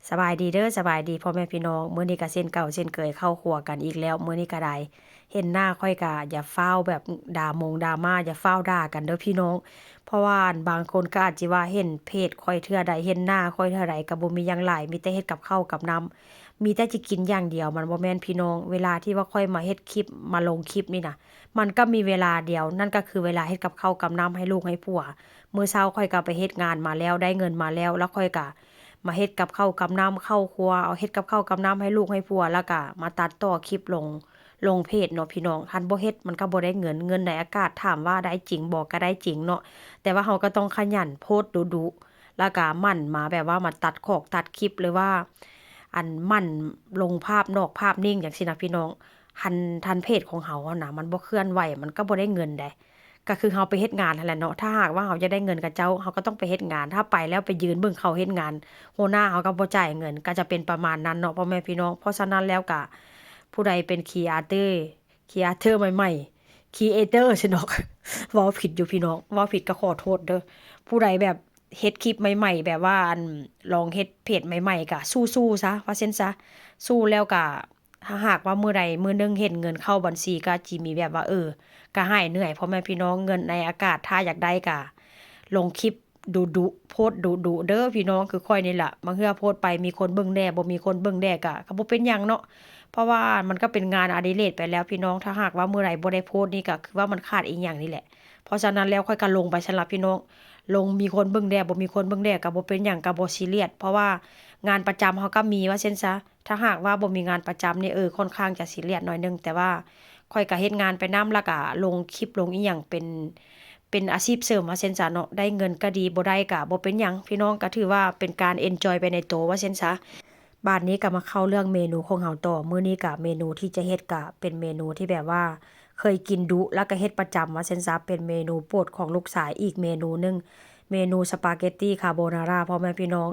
ສະບາຍດີເດີ ສະບາຍດີພໍ່ແມ່ພີ່ນ້ອງ. ມື້ນີ້ກໍເຊັ່ນເກົ່າເຊັ່ນເຄີຍ ເຂົ້າຄົວກັນອີກແລ້ວ. ມື້ນີ້ກໍໄດ້ເຫັນໜ້າຂ້ອຍ ກໍຢ່າຟ້າວແບບດ່າມົງດ່າມາ ຢ່າຟ້າວດ່າກັນເດີພີ່ນ້ອງ. ເພາະວ່າອັນ ບາງຄົນກໍອາດຊິວ່າເຫັນເພຈຂ້ອຍເທື່ອໃດ ເຫັນໜ້າຂ້ອຍເທື່ອໃດ ກໍບໍ່ມີຫຍັງຫຼາຍ ມີແຕ່ເຮັດກັບເຂົ້າກັບນ້ຳ ມີແຕ່ຈະກິນຢ່າງດຽວ. ມັນບໍ່ແມ່ນພີ່ນ້ອງ. ເວລາທີ່ວ່າຂ້ອຍມາເຮັດຄລິບ ມາລົງຄລິບນີ້ນະ ມັນກໍມີເວລາດຽວ ນັ້ນກໍຄືເວລາເຮັດກັບເຂົ້າກັບນ້ຳໃຫ້ລູກໃຫ້ຜົວ. ມື້ເຊົ້າຂ້ອຍກໍໄປເຮັດງານມາແລ້ວ ໄດ້ເງິນມາແລ້ວ ແລ້ວຂ້ອຍກໍມາເຮັດກັບເຂົ້າກັບນ້ຳເຂົ້າຄົວ ເອົາເຮັດກັບເຂົ້າກັບນ້ຳໃຫ້ລູກໃຫ້ຜົວ ແລ້ວກໍມາຕັດຕໍ່ຄລິບລົງ ລົງເພຈເນາະພີ່ນ້ອງ. ຄັນບໍ່ເຮັດມັນກໍບໍ່ໄດ້ເງິນ ເງິນໃນອາກາດ ຖາມວ່າໄດ້ຈິງບໍ່ ກໍໄດ້ຈິງເນາະ ແຕ່ວ່າເຮົາກໍຕ້ອງຂະຫຍັນໂພສດຸໆ ແລ້ວກໍໝັ່ນມາແບບວ່າມາຕັດຂອກຕັດຄລິບ ຫຼືວ່າອັນໝັ່ນລົງພາບນອກພາບນິ່ງຈັ່ງຊີ້ນະພີ່ນ້ອງ. ຄັນທາງເພຈຂອງເຮົາຫັ້ນນະ ມັນບໍ່ເຄື່ອນໄຫວ ມັນກໍບໍ່ໄດ້ເງິນໃດ. ກໍຄືເຮົາໄປເຮັດງານຫັ້ນແຫຼະເນາະ ຖ້າຫາກວ່າເຮົາຢາກໄດ້ເງິນກັບເຈົ້າ ເຮົາກໍຕ້ອງໄປເຮັດງານ ຖ້າໄປແລ້ວໄປຢືນເບິ່ງເຂົາເຮັດງານ ຫົວໜ້າເຮົາກໍບໍ່ຈ່າຍເງິນ ກໍຈະເປັນປະມານນັ້ນເນາະພໍ່ແມ່ພີ່ນ້ອງ. ເພາະສະນັ້ນແລ້ວກໍ ຜູ້ໃດເປັນຄຣີເອເຕີ ຄຣີເອເຕີໃໝ່ໆ ຄຣີເອເຕີຊັ້ນດອກ ເວົ້າຜິດຢູ່ພີ່ນ້ອງ ເວົ້າຜິດກໍຂໍໂທດເດີ. ຜູ້ໃດແບບເຮັດຄລິບໃໝ່ໆ ແບບວ່າອັນລອງເຮັດເພຈໃໝ່ໆ ກໍສູ້ໆຊະ ວ່າຊັ້ນຊະ ສູ້ແລ້ວກໍ ຖ້າຫາກວ່າມື້ໃດມື້ໜຶ່ງເຫັນເງິນເຂົ້າບັນຊີ ກໍຊິມີແບບວ່າ ເອີ ກໍຫາຍເໜື່ອຍພໍ່ແມ່ພີ່ນ້ອງ. ເງິນໃນອາກາດ ຖ້າຢາກໄດ້ກໍລົງຄລິບດຸໆ ໂພສດຸໆເດີພີ່ນ້ອງ. ຄືຂ້ອຍນີ້ລະ ບາງເທື່ອໂພສໄປມີຄົນເບິ່ງແດ່ ບໍ່ມີຄົນເບິ່ງແດ່ ກໍ ກໍບໍ່ເປັນຫຍັງເນາະ ເພາະວ່າມັນກໍເປັນງານອະດິເລກໄປແລ້ວພີ່ນ້ອງ. ຖ້າຫາກວ່າມື້ໃດບໍ່ໄດ້ໂພສນີ້ ກໍຄືວ່າມັນຂາດອີ່ຫຍັງນີ້ແຫຼະ. ເພາະສະນັ້ນແລ້ວຂ້ອຍກໍລົງໄປຊັ້ນລະພີ່ນ້ອງ ລົງມີຄົນເບິ່ງແດ່ ບໍ່ມີຄົນເບິ່ງແດ່ ກໍບໍ່ເປັນຫຍັງ ກໍບໍ່ຊີຣຽສ ເພາະວ່າງານປະຈຳເຮົາກໍມີ ວ່າຊັ້ນຊະ. ຖ້າຫາກວ່າບໍ່ມີງານປະຈຳນີ້ ເອີ ຂ້ອນຂ້າງຈະຊີຣຽສໜ້ອຍໜຶ່ງ ແຕ່ວ່າຂ້ອຍກໍເຮັດງານໄປນຳ ແລ້ວກໍລົງຄລິບລົງອີ່ຫຍັງເປັນ ເປັນອາຊີບເສີມ ວ່າຊັ້ນຊະເນາະ. ໄດ້ເງິນກໍດີ ບໍ່ໄດ້ກໍບໍ່ເປັນຫຍັງພີ່ນ້ອງ ກໍຖືວ່າເປັນການເອັນຈອຍໄປໃນໂຕ ວ່າຊັ້ນຊະ. ບາດນີ້ກໍມາເຂົ້າເລື່ອງເມນູຂອງເຮົາຕໍ່. ມື້ນີ້ກໍເມນູທີ່ຈະເຮັດກໍເປັນເມນູທີ່ແບບວ່າເຄີຍກິນດຸ ແລ້ວກໍເຮັດປະຈຳ ວ່າຊັ້ນຊະ ເປັນເມນູໂປດຂອງລູກຊາຍອີກເມນູໜຶ່ງ ເມນູສະປາເກັດຕີຄາໂບນາຣາ ພໍ່ແມ່ພີ່ນ້ອງ.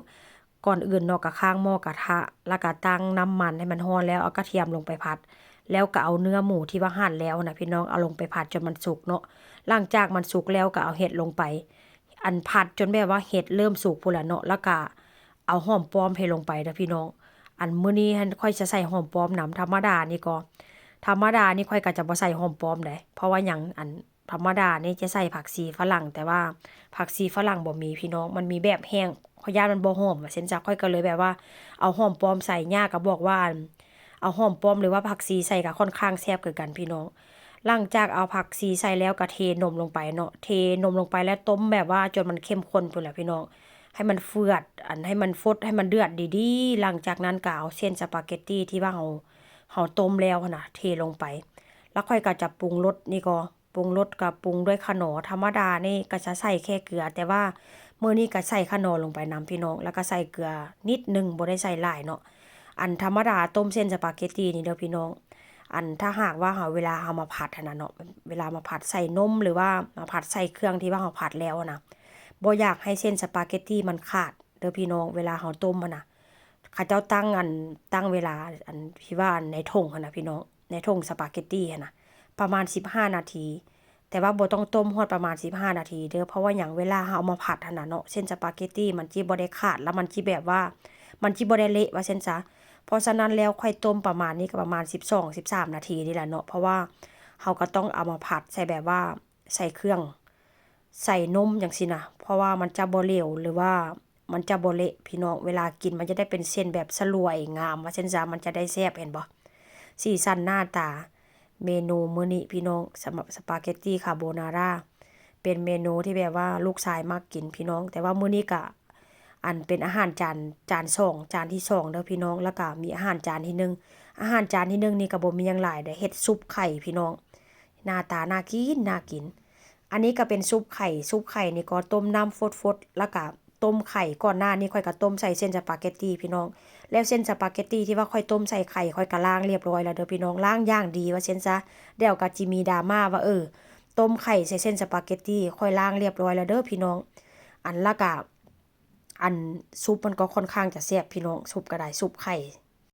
ກ່ອນອື່ນເນາະ ກໍຄ້າງໝໍ້ກະທະ ແລ້ວກໍຕັ້ງນ້ຳມັນໃຫ້ມັນຮ້ອນ ແລ້ວເອົາກະທຽມລົງໄປຜັດ ແລ້ວກໍເອົາເນື້ອໝູທີ່ວ່າຫັ່ນແລ້ວນະພີ່ນ້ອງ ເອົາລົງໄປຜັດຈົນມັນສຸກເນາະ. ຫຼັງຈາກມັນສຸກແລ້ວກໍເອົາເຫັດລົງໄປ ອັນ ຜັດຈົນແບບວ່າເຫັດເລີ່ມສຸກພຸ້ນລະເນາະ ແລ້ວກໍເອົາຫອມປ້ອມເທລົງໄປເດີພີ່ນ້ອງ. ອັນ ມື້ນີ້ຫັ້ນຂ້ອຍຈະໃສ່ຫອມປ້ອມນຳ. ທຳມະດານີ້ກໍ ທຳມະດານີ້ຂ້ອຍກໍຈະບໍ່ໃສ່ຫອມປ້ອມໃດ ເພາະວ່າຫຍັງ ອັນ ທຳມະດານີ້ຈະໃສ່ຜັກຊີຝຣັ່ງ ແຕ່ວ່າຜັກຊີຝຣັ່ງບໍ່ມີພີ່ນ້ອງ ມັນມີແບບແຫ້ງ ຂ້ອຍຢ້ານມັນບໍ່ຫອມ ວ່າຊັ້ນຊະ. ຂ້ອຍກໍເລີຍແບບວ່າເອົາຫອມປ້ອມໃສ່ ຍ່າກໍບອກວ່າ ອັນ ເອົາຫອມປ້ອມ ຫຼືວ່າຜັກຊີໃສ່ກໍຂ້ອນຂ້າງແຊບຄືກັນພີ່ນ້ອງ. ຫຼັງຈາກເອົາຜັກຊີໃສ່ແລ້ວກໍເທນົມລົງໄປເນາະ ເທນົມລົງໄປແລ້ວຕົ້ມແບບວ່າຈົນມັນເຂັ້ມຂຸ້ນພຸ້ນແຫຼະພີ່ນ້ອງ ໃຫ້ມັນເຟືອດ ອັນ ໃຫ້ມັນຟົດ ໃຫ້ມັນເດືອດດີໆ. ຫຼັງຈາກນັ້ນກໍເອົາເສັ້ນສະປາເກັດຕີທີ່ວ່າເຮົາ ເຮົາຕົ້ມແລ້ວຫັ້ນນະເທລົງໄປ ແລ້ວຂ້ອຍກໍຈະປຸງລົດ ນີ້ກໍ ປຸງລົດກໍປຸງດ້ວຍຂະໜໍ. ທຳມະດານີ້ກໍຈະໃສ່ແຄ່ເກືອ ແຕ່ວ່າມື້ນີ້ກໍໃສ່ຂະໜໍລົງໄປນຳພີ່ນ້ອງ ແລ້ວກໍໃສ່ເກືອນິດໜຶ່ງ ບໍ່ໄດ້ໃສ່ຫຼາຍເນາະ. ອັນທຳມະດາຕົ້ມເສັ້ນສະປາເກັດຕີນີ້ເດີພີ່ນ້ອງ ອັນຖ້າຫາກວ່າເຮົາ ເວລາເຮົາມາຜັດຫັ້ນນະເນາະ ເວລາມາຜັດໃສ່ນົມ ຫຼືວ່າມາຜັດໃສ່ເຄື່ອງທີ່ວ່າເຮົາຜັດແລ້ວຫັ້ນນະ ບໍ່ຢາກໃຫ້ເສັ້ນສະປາເກັດຕີມັນຂາດເດີພີ່ນ້ອງ. ເວລາເຮົາຕົ້ມຫັ້ນນະ ເຂົາເຈົ້າຕັ້ງ ອັນ ຕັ້ງເວລາ ອັນ ທີ່ວ່າໃນຖົງຫັ້ນນະພີ່ນ້ອງ ໃນຖົງສະປາເກັດຕີຫັ້ນນະ ປະມານສິບຫ້ານາທີ ແຕ່ວ່າບໍ່ຕ້ອງຕົ້ມຮອດປະມານສິບຫ້ານາທີເດີ. ເພາະວ່າຫຍັງ ເວລາເຮົາເອົາມາຜັດຫັ້ນນະເນາະ ເສັ້ນສະປາເກັດຕີມັນຊິບໍ່ໄດ້ຂາດ ແລ້ວມັນຊິແບບວ່າ ມັນຊິບໍ່ໄດ້ເລະ ວ່າຊັ້ນຊະ. ເພາະສະນັ້ນແລ້ວຂ້ອຍຕົ້ມປະມານນີ້ກໍປະມານສິບສອງ ສິບສາມນາທີນີ້ແຫຼະເນາະ ເພາະວ່າເຮົາກໍຕ້ອງເອົາມາຜັດໃສ່ແບບວ່າ ໃສ່ເຄື່ອງ ໃສ່ນົມຈັ່ງຊີ້ນະ ເພາະວ່າມັນຈະບໍ່ເຫຼວ ຫຼືວ່າມັນຈະບໍ່ເລະພີ່ນ້ອງ. ເວລາກິນມັນຈະໄດ້ເປັນເສັ້ນແບບສະຫຼວຍງາມ ວ່າຊັ້ນຊະ ມັນຈະໄດ້ແຊບ ເຫັນບໍ່? ສີສັນໜ້າຕາເມນູມື້ນີ້ພີ່ນ້ອງ ສະປາເກັດຕີຄາໂບນາຣາ ເປັນເມນູທີ່ແບບວ່າລູກຊາຍມັກກິນພີ່ນ້ອງ. ແຕ່ວ່າມື້ນີ້ກະ ອັນເປັນອາຫານຈານ ຈານສອງ ຈານທີສອງເດີພີ່ນ້ອງ ແລ້ວກະມີອາຫານຈານທີໜຶ່ງ. ອາຫານຈານທີໜຶ່ງນີ້ກະບໍ່ມີຫຍັງຫຼາຍເດ້ ເຮັດຊຸບໄຂ່ພີ່ນ້ອງ ໜ້າຕາໜ້າກິນ ໜ້າກິນ. ອັນນີ້ກະເປັນຊຸບໄຂ່ ຊຸບໄຂ່ນີ້ກໍຕົ້ມນ້ຳຟົດໆ ແລ້ວກະຕົ້ມໄຂ່. ກ່ອນໜ້ານີ້ຂ້ອຍກະຕົ້ມໃສ່ເສັ້ນສະປາເກັດຕີພີ່ນ້ອງ ແລ້ວເສັ້ນສະປາເກັດຕີທີ່ວ່າຂ້ອຍຕົ້ມໃສ່ໄຂ່ ຂ້ອຍກະລ້າງລຽບຮ້ອຍແລ້ວເດີພີ່ນ້ອງ ລ້າງຢ່າງດີວ່າຊັ້ນຊະ. ດຽວກະຊິມີດຣາມາວ່າ ເອີ ຕົ້ມໄຂ່ໃສ່ເສັ້ນສະປາເກັດຕີ ຂ້ອຍລ້າງລຽບຮ້ອຍແລ້ວເດີພີ່ນ້ອງ. ອັນ ແລ້ວກະ ອັນ ຊຸບມັນກໍຂ້ອນຂ້າງຈະແຊບພີ່ນ້ອງ ຊຸບກະໄດ້ ຊຸບໄຂ່